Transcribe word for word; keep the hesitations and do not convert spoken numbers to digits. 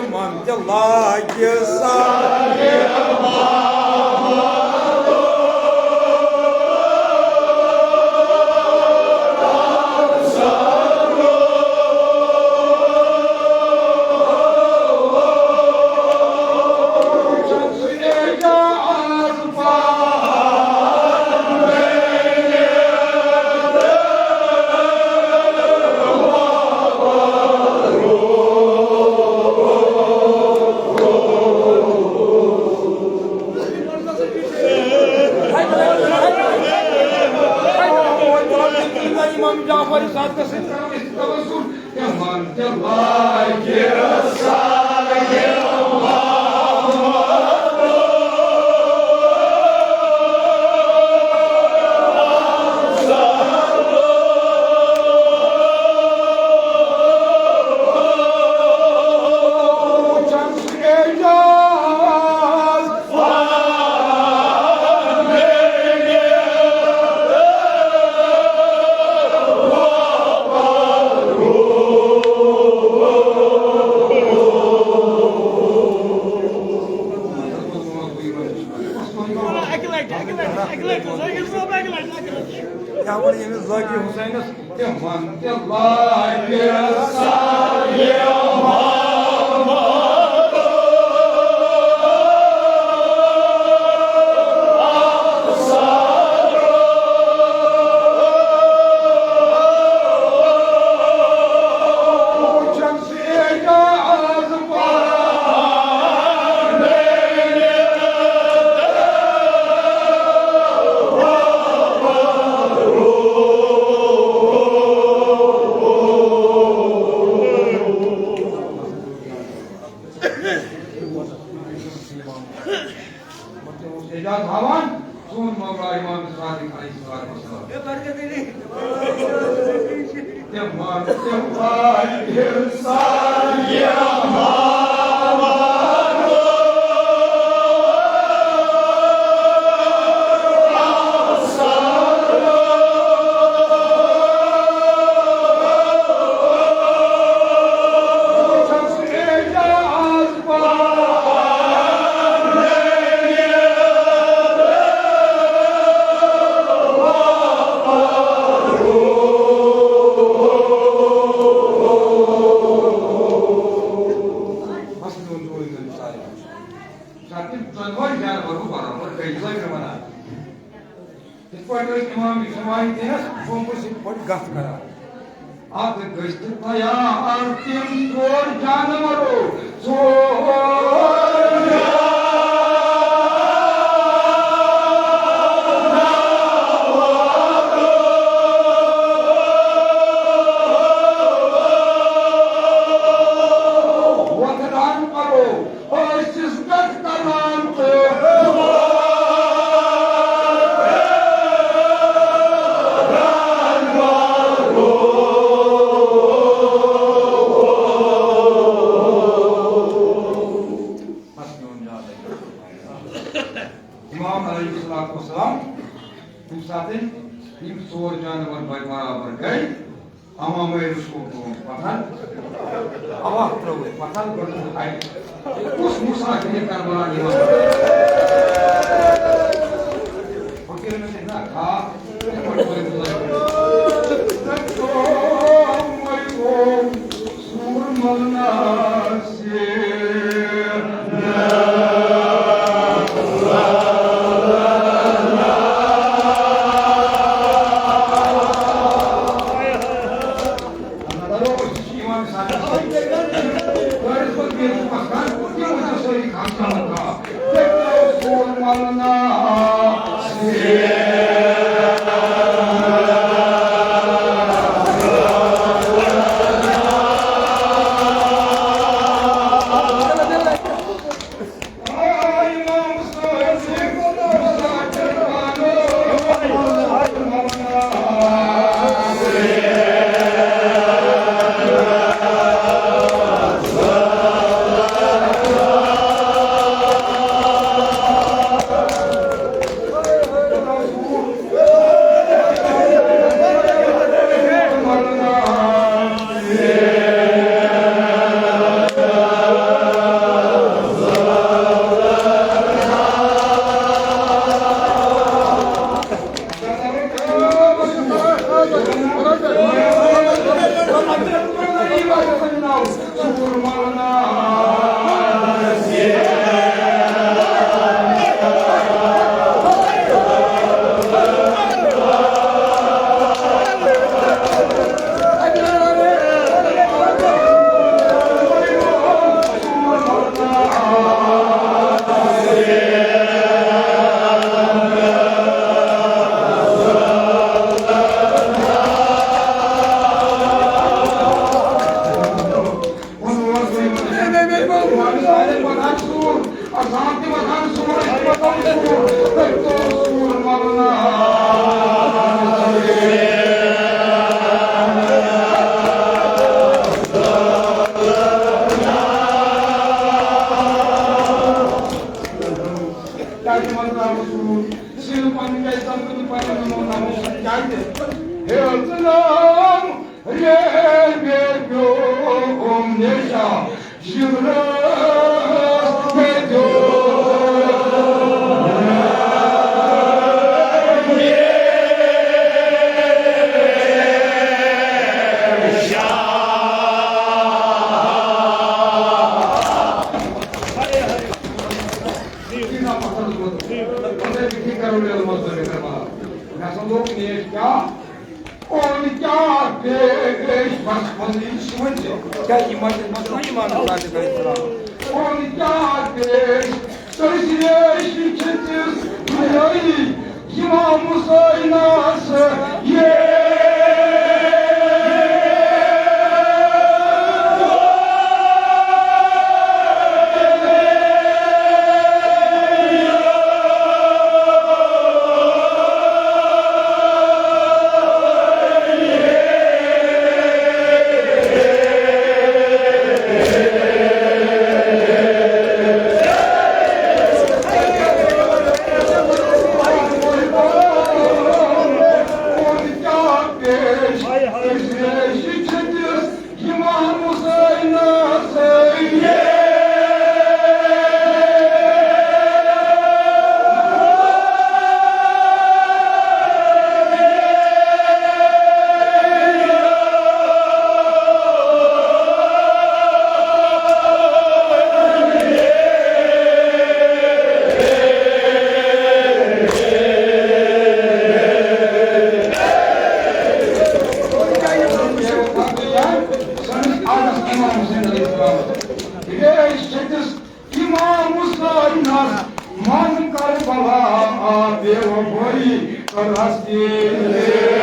من تہِ لاگہِ سا۔ امام جعفر صادقس سۭتۍ کرو أسۍ تہِ توسل۔ تِمن تہِ لاگہِ سایہِ محمد۔ اَکہِ لَٹہِ، اَکہِ لَٹہِ، اَکہِ لَٹہِ، ذٲکِر صٲب، اَکہِ لَٹہِ، اَکہِ لَٹہِ۔ کیٛاہ وَنہٕ ییٚمِس ذٲکِر حُسینَس؟ تِمن تہِ لاگہِ سایہِ محمد۔ اعجاز ہاوان، سون مولا امام صادق علیہ الصلوۃ والسلام۔ تِمن تہِ لاگہِ سایہِ محمد۔ بس میون جوڑ کٔرِو سارے۔ ساتھ تِم ژۄدوَے جانور وۄنۍ برابر گٔے، یہِ لٲگۍ مےٚ وَنان۔ یِتھ پٲٹھۍ ٲسۍ اِمام اجتماعی دِنَس بۄمبَس یِتھ پٲٹھۍ گَتھ کران۔ اَتھ گٔژھۍ تیار تِم ژور جانوَرو، ژور جانوَرو۔ وۄتھان پَرو۔ امام علیہ الصلوۃ والسلام، ییٚمہِ ساتہٕ یِم ژور جانور برابر گٔے، امامے رسول تُلُن پتھر، اوا ترٲوِتھ پتھر گۄڈٕ اَتہِ۔ کُس مسافر کربلا یِوان؟ فقیرن ہٕنٛدۍ نا خاص۔ سور ملنا سے شِورَس مےٚ دیُت مےٚ ہسا لوٚگ نیش کیٛاہ؟ اوٚن کیٛاہ پیش؟ بس وَنٕے چھُ وۄنۍ ژےٚ۔ کیٛاہ یِمن، یِمن چھُنہ ایمان اللہ علیہ السلام؟ اوٚن کیٛاہ پیش؟ تٔسۍ ریش چھِ تِژھ دُنیٲیی، اِمام حُسینَس یے۔ سٲنِس آقاہَس اِمام حُسین علیہ السلام۔ ریش چھٔتِس اِمام حُسینَس، من کربلا بے وفٲیی کٔرہَس تیز۔